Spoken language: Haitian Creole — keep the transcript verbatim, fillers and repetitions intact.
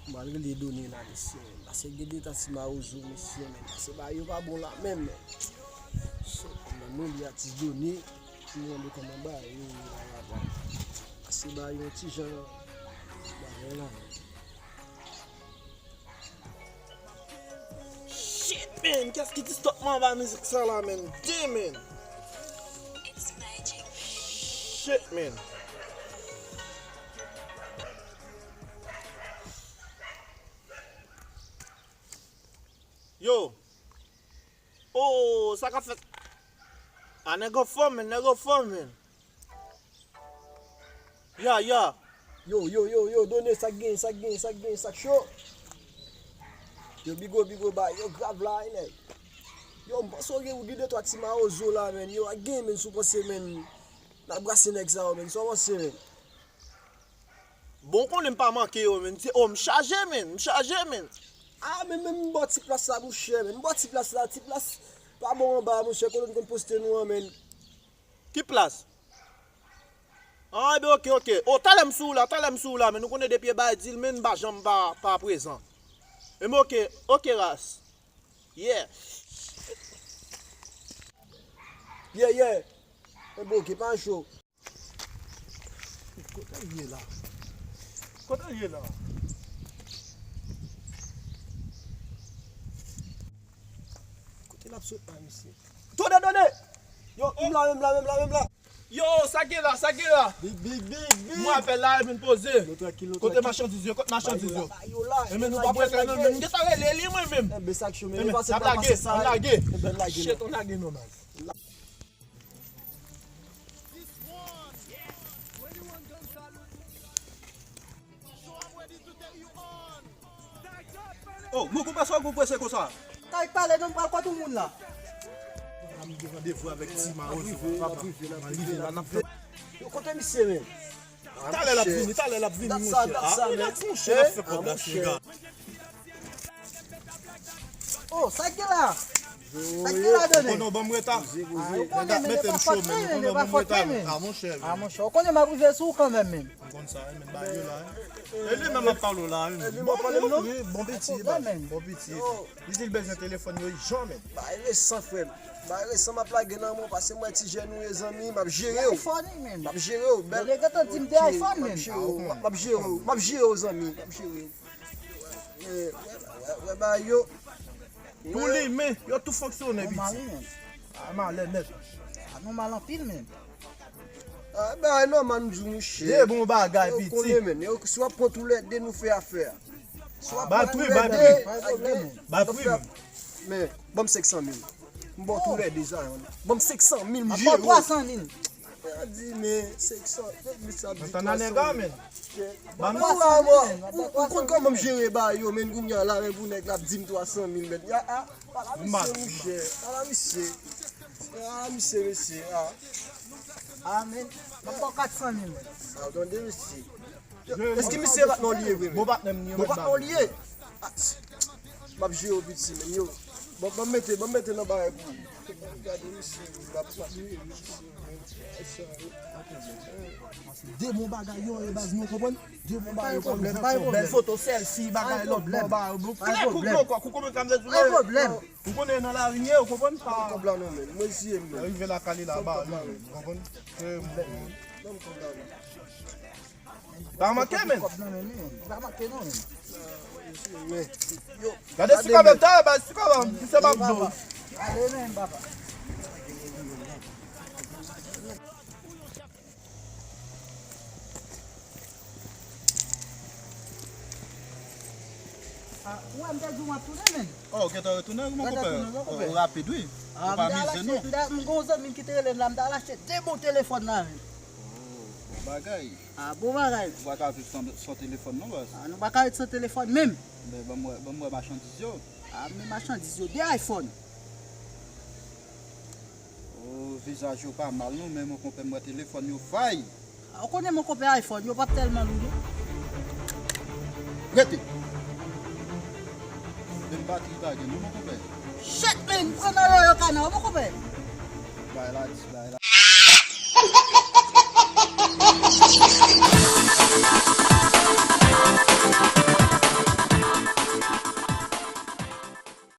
M al rele Done la, mesye, men. Pase gen de tan ti mawozo, mesye, men. Pase bagay yo pa bon la menm, men. Shit, mwen, mwen li atis Done, pou mwen de kòman bagay yo ye la, la, la. Pase bagay yo ti jan, bagay la, men. Shit, man! Kiyès ki disturb mwen anba mizik sa la, man? Damn, man! Shit, man! Yo! Oh, sa k ap fèt? A, nèg anfòm, man, nèg anfòm, man. Ya, ya. Yo, yo, yo, yo, Done, sa k gen, sa k gen, sa k gen, sa k cho? Yo, bigo, bigo, ba, yo, grav la, wi, nèg. Yo, m panse w gen, ou gen de twa ti mawozo la, man. Yo, a gen, man, si w panse, man. N ap brase nèg sa yo, man. Sa w panse, man? Bon, konnen m pa manke yo, man. Se, oh, m chaje, man. M chaje, man. Ah, men, men, m ba w ti plas la, monchè, man. M ba w ti plas la, ti plas pa bon anba, monchè, kote n konn poste nou an, man. Ki plas? Ah, ebyen, oke, oke. Oh, talè m sou w la, talè m sou w la, man. Nou konnen depi e bay di l, man, m pa janm pa, pa prezan. Ebyen, oke, oke, ras. Yeah. Yeah, yeah. Ebyen, oke, pa cho. Kote l ye la? Kote l ye la? Kote l ap sot la, mesye? Done, Done! Yo, m la menm, la menm, la menm, la. Yo, sa gen la, sa gen la? Big, big, big, big. Mwen apèl la, e vin poze. Nou trankil, nou trankil. Kote machandiz yo, kote machandiz yo? Ba yo la, ba yo la. E men nou pa prete non, men m gentan rele li mwen menm. Enben, sa k cho, men pase pa pase sa. N ap lage, n ap lage. Shit, n ap lage non, man. Oh, mon konpa, sa w gon prese konsa? Kay pale non, m pral kote moun la. M gen randevou avèk ti mawozo, papa. M rive la, n ap fè. Yo, kote misye, men? Talè l ap vini, talè l ap vini, monchè. Dat sa, dat sa, men. Relax, monchè, n ap fè kòb la, monchè. Oh, sa k gen la? Sa k gen la, Done? Ou konnen w ban m reta. Ah, ou konnen, men, e pa fòt mwen, men, e pa fòt mwen, men. Ah, monchè, men. Ah, monchè, ou konnen m ap rive sou ou kanmenm, men. M konn sa, men, ba yo la, hein. E li menm ap pale w la, hein. Li ap pale m, non? Wi, bon piti, baz. Bon piti. Li di l bezwen telefòn yo ijan, men. Bagay resan, frè m. Bagay resan, m ap lage nan men w, pase m wè ti jèn ou ye, zanmi, m ap jere w. M ap jere w, bèl. Yo gentan di m de iPhone, men. M ap jere w, m ap jere w, zanmi, m ap jere w. Wè, wè, wè, wè, bagay yo. Tou limen, yo tou fonksyone, piti. Ah, malè nèt. Ah, nou mal anpil, men. Ah, bagay nòmal, m di w, monchè. De bon bagay, piti. Yo konnen, men. Yo, si w ap pran toulède, nou fè afè a. Si w ap pran toulède, bay pri. Bay pri. Men, ban m senk san mil. M ba w toulède sa, yon. Ban m senk san mil, m jere w. Twa san mil. A di, men, senk san, men sa ap di twa san mil. Ban m twa san mil, men. Ou, ou konn kòman m jere bagay yo, men kounye a la, men pou nèg la ap di m twa san mil, men. Ya, a, ala misye, monchè. Ala misye. Ala misye, mesye, a. A, men, m ap ba w kat san mil. A, tande, mesye. Èske misye patnè w li ye vre, men? Bon patnè m li ye, bon patnè w li ye. M ap jere w, piti, men, yo. Bon, ban m mete, ban m mete nan bagay pou ou. Gade misye, m ap, m ap jere misye, men. De bon bagay yo ye, baz, nou konprann? De bon bagay yo, pa gen pwoblèm, pa gen pwoblèm. Bèl foto, selfie, bagay lòt bò, bagay yo. Klè kou gwo kòk, ou konprann sa m vle di w la? Pa gen pwoblèm. Ou konnen nan lari m ye, ou konprann? Ban m kòb la non, men. Mwen siye m, men. Rive lakay li la, ba, ou konprann? Ban m kòb la non. Pa manke, men. Kòb nan men, men. Pa manke non, men. Gade sou kamera, ta, ba, sou kamera, m se pa vle. Ale, men, papa. Ah, ou wè m te di w m ap tounen, men. Oh, ou gentan retounen, wi, mon konpè. Gentan tounen, mon konpè. Oh, rapid, wi. Ah, m te al achte, m gen yon zanmi m ki te rele m la, m te al achte de bon telefòn la, men. Oh, bon bagay. Ah, bon bagay. Ou pa ka viv san, san telefòn, non, baz. Ah, nou pa ka ret san telefòn, menm. Ben, ban m wè, ban m wè machandiz yo. Ah, men machandiz yo, de iPhone. Oh, vizaj yo pa mal, non, men mon konpè, m wè telefòn yo fay. Ah, ou konnen, mon konpè, iPhone yo p ap tèlman lou, non. Rete. Menm batri pa gen, non, mon konpè. Shit, men, pran nan yoyo kana, mon konpè. Bay la, dis, bay la.